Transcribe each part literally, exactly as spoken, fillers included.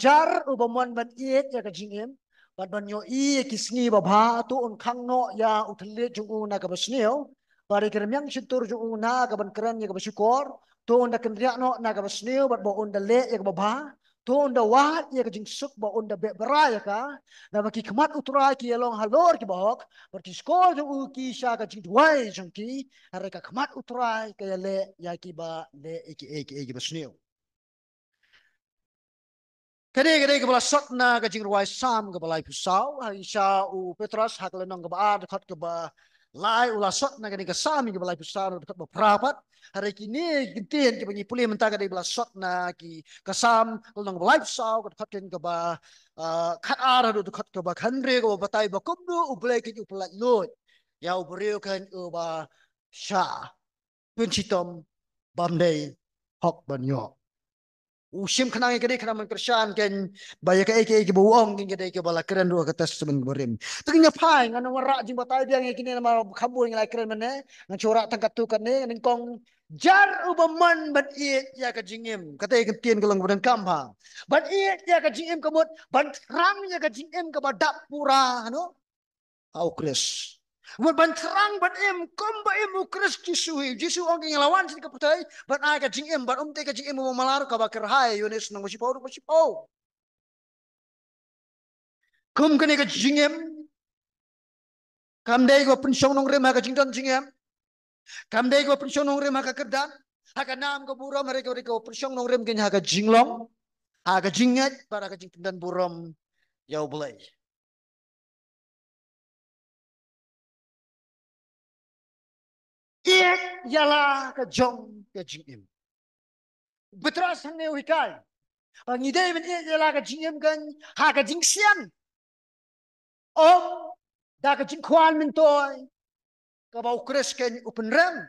jar uba mon ban ïeit ïa ka jingim bad ban ïohi ïa ki sngi babha, to un khang noh ïa u thylliej jong u na kaba sniew, bad ïa ki rmiang shyntur jong u na ka ban kren ïa kaba shukor. To un da kynriah noh na kaba sniew bad ba un da leh ïa kaba bha. To un da wad ïa ka jingsuk bad un da beh bha ïa ka. Naba ki khmat U Trai ki ïalong halor ki bahok, bad ki shkor jong u ki sha ka jingduwai jong ki. Hynrei ka khmat U Trai ka ïaleh ïa kiba leh ïa kiei kiei kiba sniew. Kane ka dei kaba la sot na ka jingrwai Salm kaba laiphew saw, ha i sha u Petros ha ka lynnong kaba ar dkhot kaba lai u la sot na kane ka Salm kaba laiphew saw dkhot ba phra pat. Hynrei kine ki ktien kiba ngi pule mynta ka dei ba la sot na ki ka Salm ka lynnong kaba laiphew saw dkhot kaba, ah, khat ar haduh dkhot kaba khathynriew kaba batai ba kumno U Blei keiñ u pyllait luid ïa u briew keiñ uba shah pynshitom bym dei hok ban ïoh. U shim khnang ïa ka dei khnang ban kyrshan keiñ ba ïa kaei kaei kaba u ong keiñ ka dei kaba la kren ruh ha ka Testament barim. Te ngin ïa phai, ngan wanrah jingbatai biang ïa kine namar kham bun ngi la kren mynne. Ngan shu wanrah tang katto katne, nyngkong, jar uba mon ban ïeit ïa ka jingim. Kata ïa ka ktien ka long ba donkam bha. Ban ïeit ïa ka jingim ka mut ban thrang ïa ka jingim kaba dap pura, no? Ha U Khrist. Mut ban thrang ban im kumba im U Khrist Jisu hi. Jisu ong, ngi la wan sha ka pyrthei ban ai ka jingim, bad ym tei ka jingim ba malar, kaba kyrhai, Ïoannis lynnong ba shiphew, ba shiphew. Kum kane ka jingim kam dei kaba pynshong nongrim ha ka jingdon jingem. Kam dei kaba pynshong nongrim ha ka kyrdan, ha ka nam ka burom, hynrei ka dei kaba pynshong nongrim keiñ ha ka jinglong, ha ka jingngeit bad ha ka jingpyndon burom ïa U Blei. Ïeit ïa la ka jong ka jingim. U Petros hangne u hikai ba ngi dei ban ïeit ïa la ka jingim keiñ ha ka jingsian, ym da ka jingkwah myntoi kaba U Khrist keiñ u pynrem.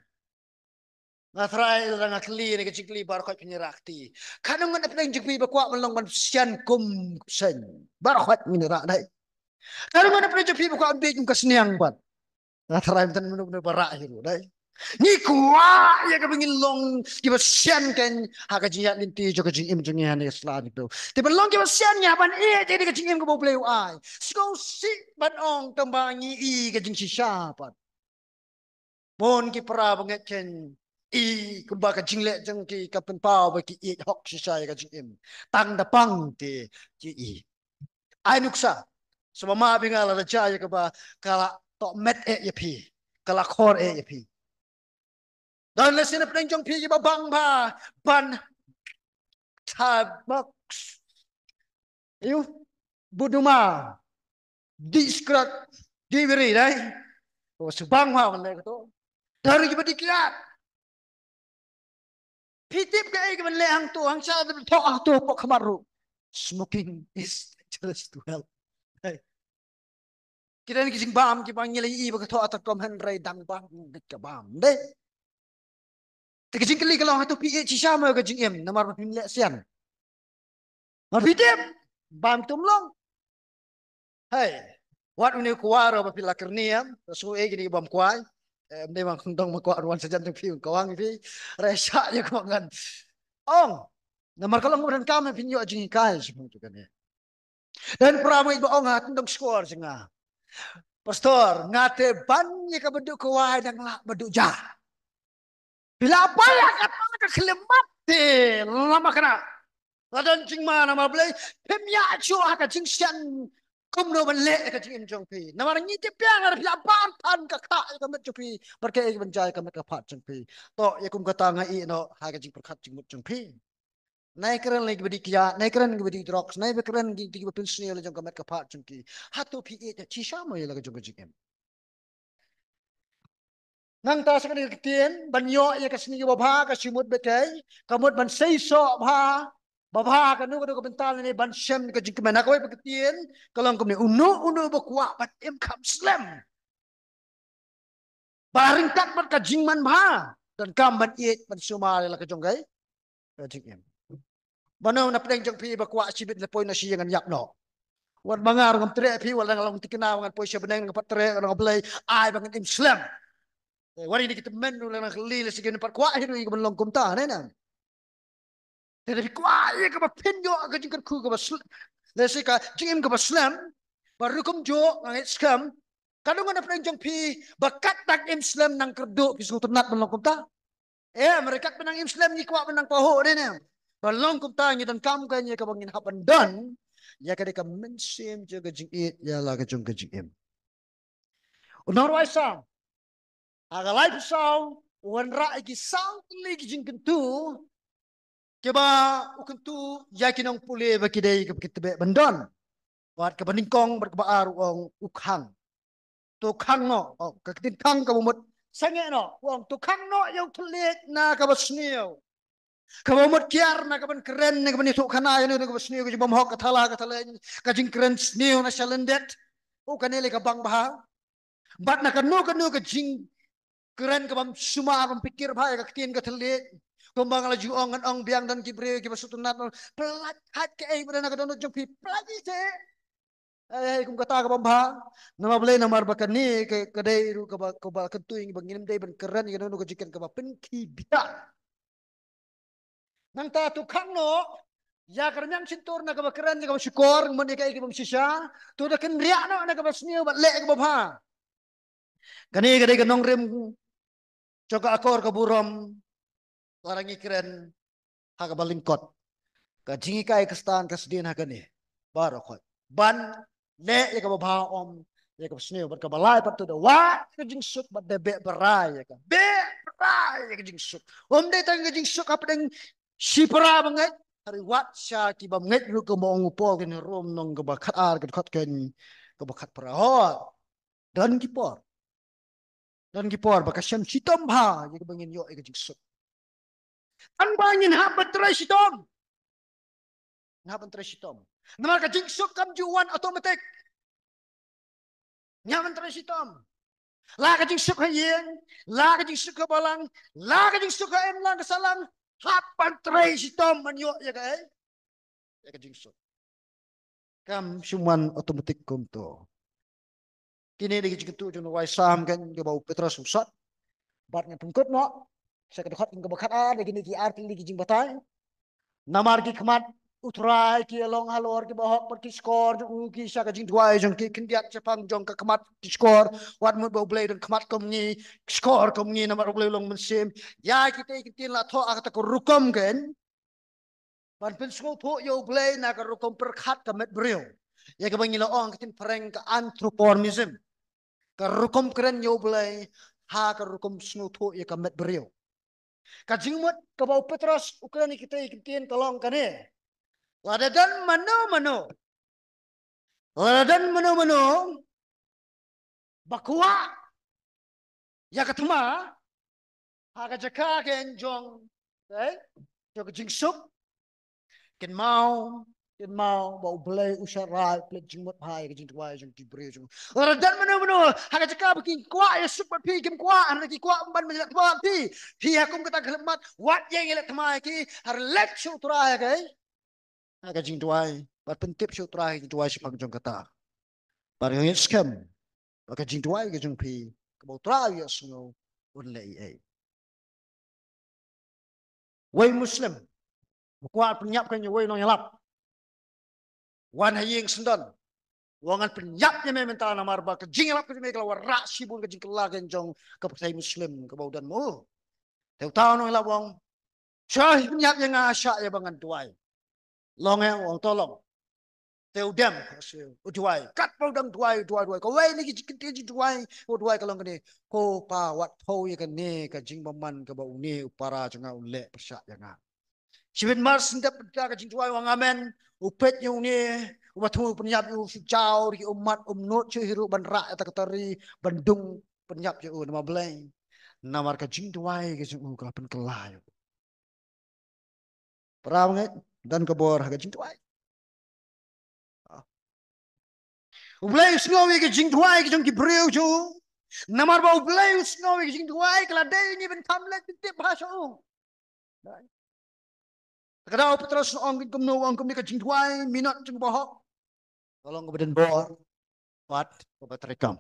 Nga trai, lada nga kylli ïa ka jingkylli, baroh khoit phin ïarap ti. Katno ngut na pdeng jong phi ba kwah ban long ban sian kum u seng? Baroh khoit ngin ïarap, dei. Katno ngut na pdeng jong phi ba kwah ban bieit kum ka sniang pat? Nga trai, mynta mano mano ba rah hi ruh, dei. Ngi kwah ïa kaba ngin long kiba sian keiñ ha ka jingïaid lynti jong ka jingim jong ngi hangne ha sla jong ngi. Te ban long kiba sian ngi hap ban ïeit ïa ka jingim kaba U Blei u ai. Sngewsih ban ong tang ba ngi i ka jingshisha pat. Bun ki para bangeit keiñ i kumba ka jingleh jong ki ka pynpaw ba ki ïeit hok shisha ïa ka jingim. Tang da pang te ki i. Ai nuksa, sngewbha ma phi, nga la da jia ïa kaba ka la tohmet eh ïa phi, ka la khor eh ïa phi. Don lehse na pdeng jong phi kiba bang bha ban Starbucks, ayu, bud duma, dih sigaret, dih biri, dei. Oh, shu bang bha ban leh kato. Don kiba dih kiad. Phi tip kaei kaban leh hangto, hangta te thoh hangto hapoh khmat ruh. Smoking is dangerous to health. Hei. Ki don ki jingbam kiba ngi la ïohi ba ka thoh ha tyrkhong, hynrei dang bam, ngeit ka bam, dei. Te ka jingkylli ka long, hato phi ïeit shisha mo ïa ka jingim namar ba phim leh sian? Ma phi tip, bam tum long. Hei, wat une u kwah ruh ba phi la kyrni, em, sngew ei kine ki bam kwah. Em, dei ma kong dong ma kwah ruh wan sajan jong phi, un kawang phi. Re sha ïa ka ngan ong. Namar ka long ba donkam phin ïoh jinghikai sha phi tu kane. Don para bangeit ba ong ha tendong square jong nga, Pastor, nga te ban ïa kaba duh kwai dang lah ba duh ja. Phi la pai ha kata ka khyllipmat te lama kana. La don jingma namar Blei, phim ïa shuh ha ka jingsian kumno ban leh ïa ka jingim jong phi. Namar ngi tip biang lada phi la bam than ka khah ïa ka met jong phi bad kaei kaban jia ïa ka met ka phad jong phi. To ïa kum kata nga ïeh noh ha ka jingpyrkhat jingmut jong phi. Nai kren lei kiba dih kiad, nai kren kiba dih drugs, nai ba kren ki, kiba pynsniew la jong ka met ka phad jong ki. Hato phi ïeit shisha mo ïa la ka jong ka jingim? Nangta sa kane ka ktien, ban ïoh ïa ka sngi kaba bha, ka shu mut beit ei, ka mut ban seisoh bha, ba bha kano kano ka bynta lane ban shem ka jingkmen. Ha kawei pat ka ktien ka long kumne, uno uno ba kwah ban im kham slem, ba ryngkat bad ka jingman bha, donkam ban ïeit ban sumar ïa la ka jong ka, ka jingim. Mano na pdeng jong phi ba kwah shibit leh poi na shi ïa ngan ïap noh? Wat ba nga ruh ngam treh phi, wat la nga long thikna ngan poi sha bneng, nga pat treh, nga long Blei, ai ba ngan im slem. Eh, wat ïa kine ki tymmen ruh la nga kylli lehse kin pat kwah hi ruh ïa ka ban long kumta ne na. Te da phi kwah ïa kaba phin ïoh ka jingkyrkhu kaba slem, lehse ka jingim kaba slem, ba rukom jong nga ngeit skhem, ka dang na pdeng jong phi, ba kat dak im slem nang kyrduh phi sngewtynnat ban long kumta. Eh, Amerika pynang im slem ngi kwah pynang pahuh dei ne. Ba long kumta ngi donkam ka ïa kaba ngin hap ban don ïa ka dei ka mynsiem jong ka jingïeit ïa la ka jong ka jingim. U nongrwai Salm ha ka laiphew saw u wanrah ïa ki saw tylli ki jingkyntu kiba u kyntu ïa ki nongpule ba ki dei kaba ki tbeh ban don. Bad kaba nyngkong bad kaba ar u ong u khang. To khang noh, oh, ka ktien khang kaba mut sangeh noh, u ong to khang noh ïa u thylliej na kaba sniew. Kaba mut kiar na kaban kren na kaban ïathuh khana ïa na kaba sniew ka jingbymhok ka thala ka thala ka jingkren sniew na shalyndet. U kane le ka bang bha. Bad na kano kano ka jingkren kabym sumar bym pyrkhat bha ïa ka ktien ka thylliej. Kumba nga la ju ong ngan ong biang don ki briew kiba sngewtynnat, pynlait hait kaei ba na ka dohnud jong phi, pynlait ïa te. Ai, ai, kum kata ka bym bha. Namar balei? Namar ba kane ka, ka dei ruh kaba, kaba kyntu ïa ba ngim dei ban kren ïa kano kano ka jingkren kaba pynkhih bitar. Nangta to khang noh ïa ka rmiang shyntur na kaba kren ïa kaba shukor, mut ïa kaei kaba bym shisha. To da kynriah noh na kaba sniew bad leh kaba bha. Kane ka dei ka nongrim jong ka akor ka burom, lada ngi kren ha kaba lyngkot. Ka jinghikai Khristan ka sdien ha kane baroh khoit. Ban leh ïa kaba bha, ym ïa kaba sniew. Bad kaba lai pat to da wad ka jingsuk bad da beh brai ïa ka, beh brai ïa ka jingsuk. Ym dei tang ka jingsuk hapdeng shipara bangeit, hynrei wat sha ki bangeit ruh, kumba ong u Paul ha ki Rom lynnong kaba khatar ka dkhot kane kaba khatphra. Hooid. Don ki por. Don ki por ba ka shem shitom bha ïa kaba ngin ïoh ïa ka jingsuk. Tang ba ngin hap ban trei shitom. Ngin hap ban trei shitom. Namar ka jingsuk kam ju wan automatic. Ngin hap ban trei shitom. La ka jingsuk ha ïing, la ka jingsuk ha balang, la ka jingsuk ha imlang ka sahlang, hap ban trei shitom ban ïoh ïa kaei? Ïa ka jingsuk. Kam shym wan automatic kumto. Kine dei ki jingkyntu jong u nongrwai Salm kane kaba u Petros u sot. Bad ngan pynkut noh sha ka dkhot kaba khatar, da kine ki ar tylli ki jingbatai. Namar ki khmat U Trai ki long halor ki bahok bad ki shkor jong u ki sha ka jingduwai jong ki, khyndiat shaphang jong ka khmat ki shkor. Wat mut ba U Blei don khmat kum ngi, shkor kum ngi, namar U Blei u long mynsiem. Ïa kita ki ktien la thoh ha kata ka rukom kane ban pynsngewthuh ïa U Blei na ka rukom pyrkhat ka met briew. Ïa kaba ngi la ong ka ktien phareng ka anthropomorphism. Ka rukom kren ïa U Blei ha ka rukom sngewthuh ïa ka met briew. Ka jingmut kaba u Petros u kren ïa kita ki ktien ka long kane. Lada don mano mano, lada don mano mano ba kwah ïa ka thma ha ka jaka kane jong, eh, jong ka jingsuk, kynmaw, kynmaw ba U Blei u shah rai, U Blei jingmut bha ïa ka jingduwai jong ki briew jong u. Lada don mano mano ha ka jaka ba ki kwah ïa suk bad phi, kim kwah, hynrei ki kwah ban ïaleh thma bad phi, phi ha kum kata ka khyllipmat, wat ïeng ïaleh thma ïa ki, hynrei leit sha U Trai ïa kaei? Ha ka jingduwai, bad pyntip sha U Trai ka jingduwai shaphang jong kata. Bad nga ngeit skhem ba ka jingduwai ka jong phi, kaba U Trai u ïohsngew, un leh ei ei. Wei Muslim u kwah pynïap kane wei nongïalap. Wan ha ïing syndon, u ong ngan pynïap ïa me mynta namar ba ka jingïalap ka jong me ka la wanrah shibun ka jingkylla kane jong ka pyrthei Muslim kaba u don ma u. Te uta u nongïalap u ong, sha pynïap ïa nga, shah ïa ba ngan duwai. Long eh? U ong to long. Te u dem, u duwai. Katba u dang duwai, duwai, duwai, kawei na ki jingkynti jingduwai u duwai ka long kane: Ko Pa, wat phew ïa kane ka jingbymman kaba une u para jong nga u leh pyrshah ïa nga. Shibit mar shen dep da ka jingduwai u ong amen, u peit ïa une uba thmu pynïap ïa u, shu jaw da ki ummat, um nud shuh hi ruh ban rah ïa kata ka tari ban dung pynïap ïa u. Namar balei? Namar ka jingduwai ka jong u ka la pynkylla ïa u. Para bangeit, don ka bor ha ka jingduwai. U Blei u sngew ïa ka jingduwai ka jong ki briew jong u. Namar ba U Blei u sngew ïa ka jingduwai, ka la dei ïa ngi ban kham leit ban tip bha sha u. Ka daw u Petros u ong kumno, u ong kumne, ka jingduwai minot jong u bahok ka long kaba don bor bad kaba treikam.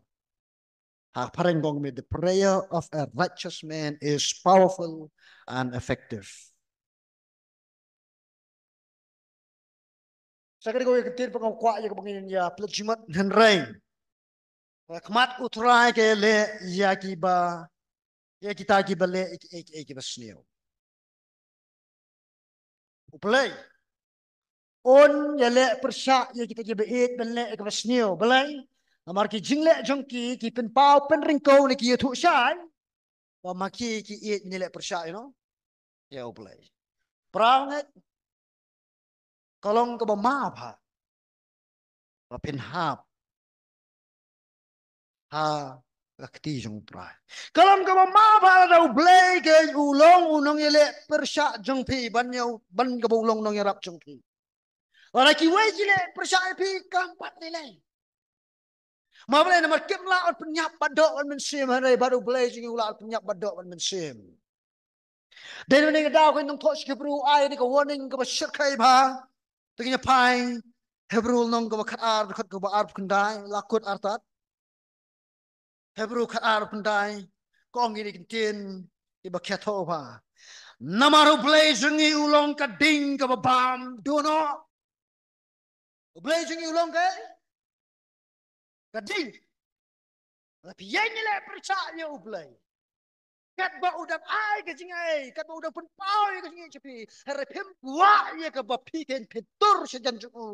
Ha phareng ka ong me, the prayer of a righteous man is powerful and effective. Sa ka dei kawei ka ktien ba nga kwah ïa kaba ngin ïa pynleit jingmut, hynrei ha khmat U Trai ka leh ïa kiba, ïa kita kiba leh ïa kiei kiei kiba sniew. U Blei un ïaleh pyrshah ïa kita kiba ïeit ban leh ïa kaba sniew. Balei? Namar ki jingleh jong ki ki pynpaw pynryngkew ne ki ïathuh shai ba ma ki ki ïeit ban ïaleh pyrshah, you know, ïa U Blei. Para bangeit, ka long kaba ma bha ba phin hap ha ka kti jong U Trai. Ka long kaba ma bha lada U Blei keiñ u long u nongïaleh pyrshah jong phi, ban ïa u, ban kaba u long nongïarap jong phi. Lada kiwei ki leh pyrshah ïa phi, kam pat lei lei. Ma balei? Namar kim lah ban pynïap bad doh bad mynsiem, hynrei bad U Blei jong ngi u lah ban pynïap bad doh bad mynsiem. Dei na kane ka daw ka nongthoh shithi Hebru u ai ïa kane ka warning kaba shyrkhei bha. Te ngin ïa phai Hebru lynnong kaba khatar, dkhot kaba arphew khyndai, la kut artat. Hebru khatar arphew khyndai, ka ong ïa kine ki ktien kiba khia thoh bha. Namar U Blei jong ngi u long ka ding kaba bam duh noh. U Blei jong ngi u long ka, ka ding. Lada phi ïeng ïaleh pyrshah ïa U Blei, katba u dang ai ka jingai, katba u dang pynpaw ïa ka jingïeit sha phi, hynrei phim kwah ïa kaba phi keiñ phin tur sha jan jong u,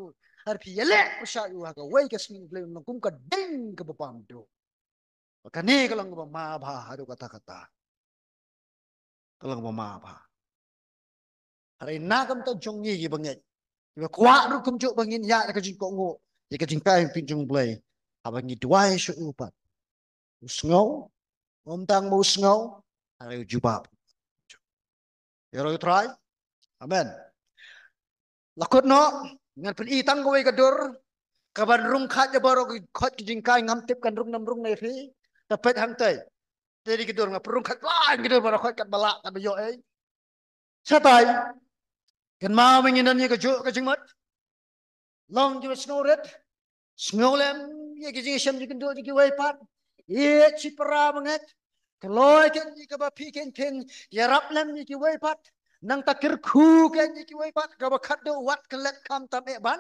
hynrei phi ïaleh pyrshah ïa u, ha kawei ka sngi U Blei un long kum ka ding kaba bam duh. Ba kane ka long kaba ma bha haduh katta katta. Ka long kaba ma bha. Hynrei na ka bynta jong ngi kiba ngeit, kiba kwah ruh kumjuh ba ngin ïaid ha ka jingkohnguh ïa ka jinghikai jong U Blei, haba ngi duwai sha u pat, u sngew. Ym tang ba u sngew, hynrei u jubab. Ïaroh ïa U Trai. Amen. La kut noh, ngan pyni tang kawei ka dur kaban rung khat ïa baroh ki khot ki jinghikai, ngam tip kan rung ne ym rung na ïa phi. Te peit hangtei. Te dei ka dur, nga pynrung khat bha ïa ka dur baroh, khot katba lah, katba ïohi. Shatai, kynmaw ba ngin don ïa kajuh ka jingmut. Long kiba sngewrit, sngew lem ïa ki jingshem jingkynduh jong kiwei pat. Ïeit shipara bangeit. Kloi keiñ ïa kaba phi keiñ phin ïarap lem ïa kiwei pat. Nangta kyrkhu keiñ ïa kiwei pat, kaba khatduh wat klet khamtam eh ban,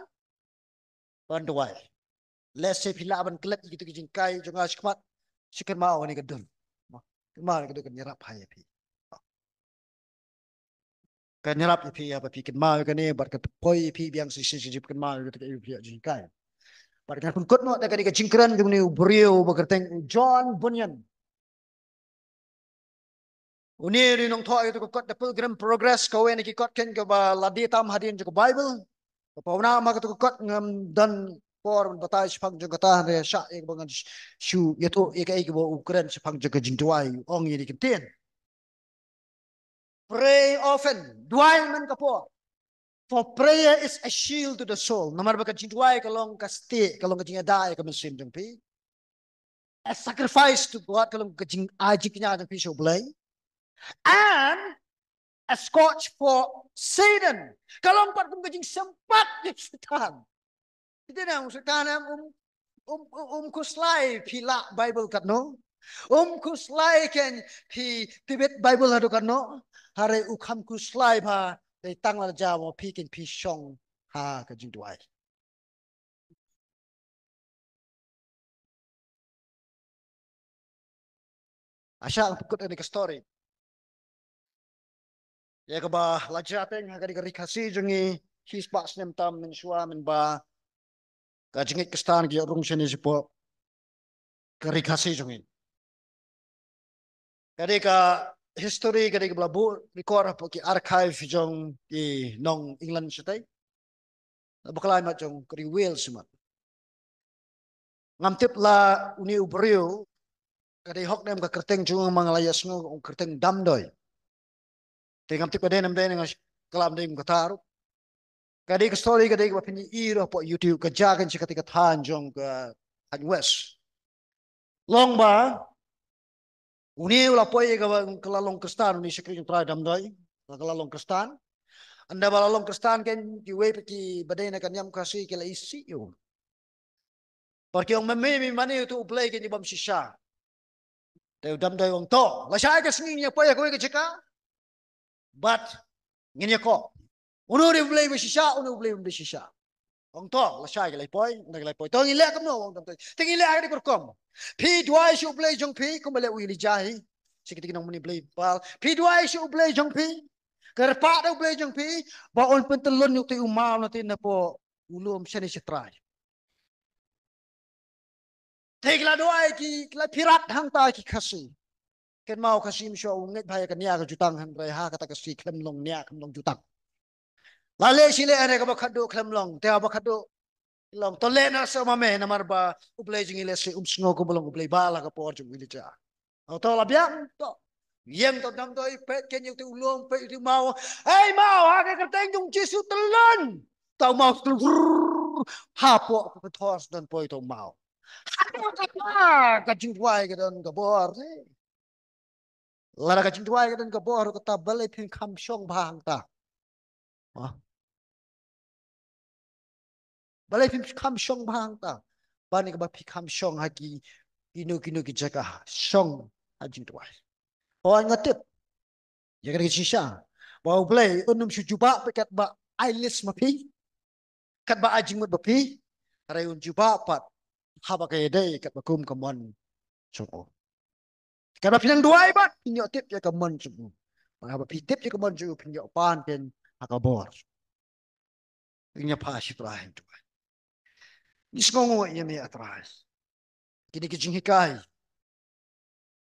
ban duwai. Lehse phi lah ban klet ïa kito ki jinghikai jong nga shakhmat, shu kynmaw ïa kane ka dur. Kynmaw ïa kane ka dur, kan ïarap ha ïa phi. Kan ïarap ïa phi, ïa ba phi kynmaw ïa kane, bad kan poi ïa phi biang shisien shisien, phi kynmaw ïa kito ki jinghikai. Bad kan pynkut noh da kane ka jingkren jong une u briew ba kyrteng u John Bunyan. Une u nongthoh ïa kato ka kot The Pilgrim Progress, kawei na ki kot keiñ kaba la die tam hadien jong ka Bible. Ba pawnam ha kato ka kot ngam don por ban batai shaphang jong kata, hynrei shah ïa kaba ngan shu ïathuh ïa kaei kaba u kren shaphang jong ka jingduwai, u ong ïa kine ki ktien. Pray often. Duwai man ka por. For prayer is a shield to the soul. Namar ba ka jingduwai ka long ka stieh, ka long ka jingïada ïa ka mynsiem jong phi. A sacrifice to God, ka long ka jingai jingkñia jong phi sha U Blei. And a scourge for Satan. Ka long pat kum ka jingsympat ïa Soitan. Phi tip ne em, Soitan em, um, um, um, um khuslai phi lah Bible katno. Um khuslai keiñ phi tip Bible haduh katno. Hynrei u kham khuslai bha, dei tang lada jia mo phi keiñ phi shong ha ka jingduwai. Nga shah pynkut ïa kane ka story. Ïa kaba la jia teng ha kane ka ri Khasi jong ngi, shispah snem tam mynshuwa mynba ka jingngeit Khristan ka ïoh rung shane shapoh ka ri Khasi jong ngi. Ka dei ka history, ka dei kaba la buh record hapoh ki archive jong ki nong England shatei. Bakla mat jong ka ri Wales mat. Ngam tip la une u briew ka dei hok ne em, ka kyrteng jong u ma nga la ïohsngew, u kyrteng Damdoi. Te ngam tip ka dei ne ym dei, nga khlem dei kum kata ruh. Ka dei ka story ka dei kaba phin ïohi ruh hapoh YouTube, ka jia keiñ sha katei ka thaiñ jong ka thaiñ West. Long ba une u la poi ïa kaba ka la long Khristan, une u shakri jong u Trai Damdoi, ka la long Khristan. Ynda ba la long Khristan keiñ, kiwei pat kiba dei na ka niam Khasi ki la isih ïa u. Bad ki ong, me, me, me, mane uto u Blei keiñ u bym shisha. Te u Damdoi u ong, to, lashai ka sngi ngin ïa poi ha kawei ka jaka bad ngin ïa koh. Uno u dei u Blei ba shisha, uno u Blei u bym dei shisha. Ong to, lashai ki la poi, nda ki la poi. To ngi leh kumno, ong to. Te ngi leh ha kane ka rukom. Phi duwai sha U Blei jong phi, kumba leh u Elijah hi. Sha kita ki nongmihkhmat Blei Baal. Phi duwai sha U Blei jong phi. Kyrpad da U Blei jong phi. Ba un pyntyllun ïa utai u maw na te napoh u lum shane sha trai. Te ki la duwai ki, ki la phirat hangta ki Khasi. Kynmaw Khasi mynshuwa u ngeit bha ïa ka nia ka jutang, hynrei ha kata ka sngi khlem long nia khlem long jutang. La leh shi leh hynrei kaba khatduh khlem long, te haba khatduh long. To leh na sa ma me, namar ba U Blei jong ngi lehse um sngew kumba long U Blei Baal ha ka por jong u Elijah. Ong to la biang to. Ïeng to dang to, i peit kein ïa utai u lum, peit ïa utai u maw. Ei maw, ha ka kyrteng jong U Jisu tyllun. To u maw tyllun. Hapoh ka kynthor sdang poi to u maw. Hapoh kata ka jingduwai ka don ka bor. Lada ka jingduwai ka don ka bor, kata balei phim kham shong bha hangta? Ha? Balei phim kham shong bha hangta? Ban ïa kaba phi kham shong ha ki, kino kino ki jaka, shong ha jingduwai. Hooid, nga tip ïa kane ka jingshisha ba U Blei un ym shu jubab pat katba ai list ma phi, katba ai jingmut ma phi, hynrei un jubab pat haba ka ïadei katba kum ka mon jong u. Katba phi nang duwai pat phin ïoh tip ïa ka mon jong u. Bad haba phi tip ïa ka mon jong u phin ïoh pan kein ha ka bor. Ngin ïa phai sha U Trai, duwai. Ngi sngewnguh ïa me, A Trai. Kine ki jinghikai,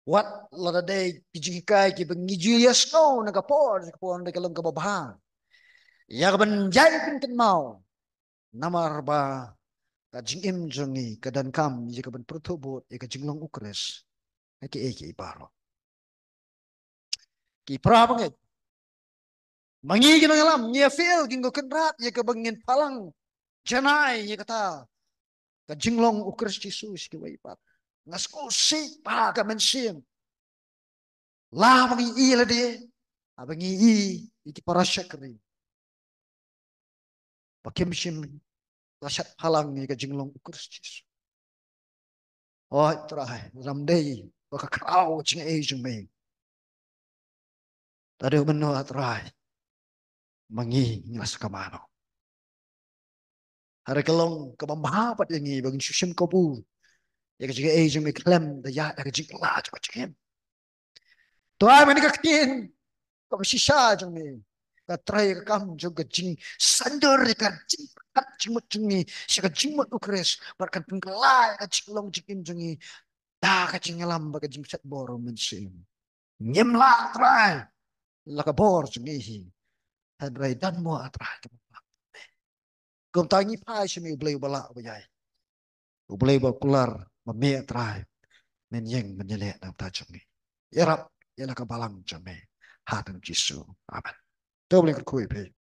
wat lada dei ki jinghikai kiba ngi ju ïa sngew na ka por sha ka por, dei ka long kaba bha ïa kaban ïai pynkynmaw. Namar ba ka jingim jong ngi ka donkam ïa kaban pyrthuh bud ïa ka jinglong U Khrist ha kiei kiei baroh. Ki para bangeit, ma ngi ki nongïalam, ngi ïa feel, ngi ïa kynrad ïa kaba ngin phalang janai ïa kata ka jinglong U Khrist Jisu sha kiwei pat. Nga sngewsih ba ka mynsiem, la ba ngi ïohi lade, haba ngi ïohi ïa ki para shakri ba kim shym la shad phalang ïa ka jinglong U Khrist Jisu. Hooid Trai, lada ym dei ba ka khraw ka jingaiei jong me, lada ym dei mynno, A Trai, ma ngi ngi la sa kynmaw. Hynrei ka long kaba bha pat ïa ngi ba ngin shu shim kabu ïa ka jingaiei jong me khlem da ïaid ha ka jingkylla jong ka jingim. To ai ma ngi ka ktien kaba shisha jong me, ka trei ka kam jong ka jingsaiñdur ïa ka jingpyrkhat jingmut jong ngi sha ka jingmut U Khrist, bad kan pynkylla ïa ka jinglong jingim jong ngi da ka jingïalam bad ka jingshad bor U Mynsiem. Ngim lah Trai la ka bor jong ngi hi, hynrei don mo A Trai kaba bha. Kumta ngi phai sha me, U Blei uba lah uba ïai, U Blei uba kular, ba me A Trai men ïeng men ïaleh na ka bynta jong ngi. Ïarap ïa la ka balang jong me, ha ka kyrteng Jisu. Amen. To U Blei un kyrkhu ïa phi.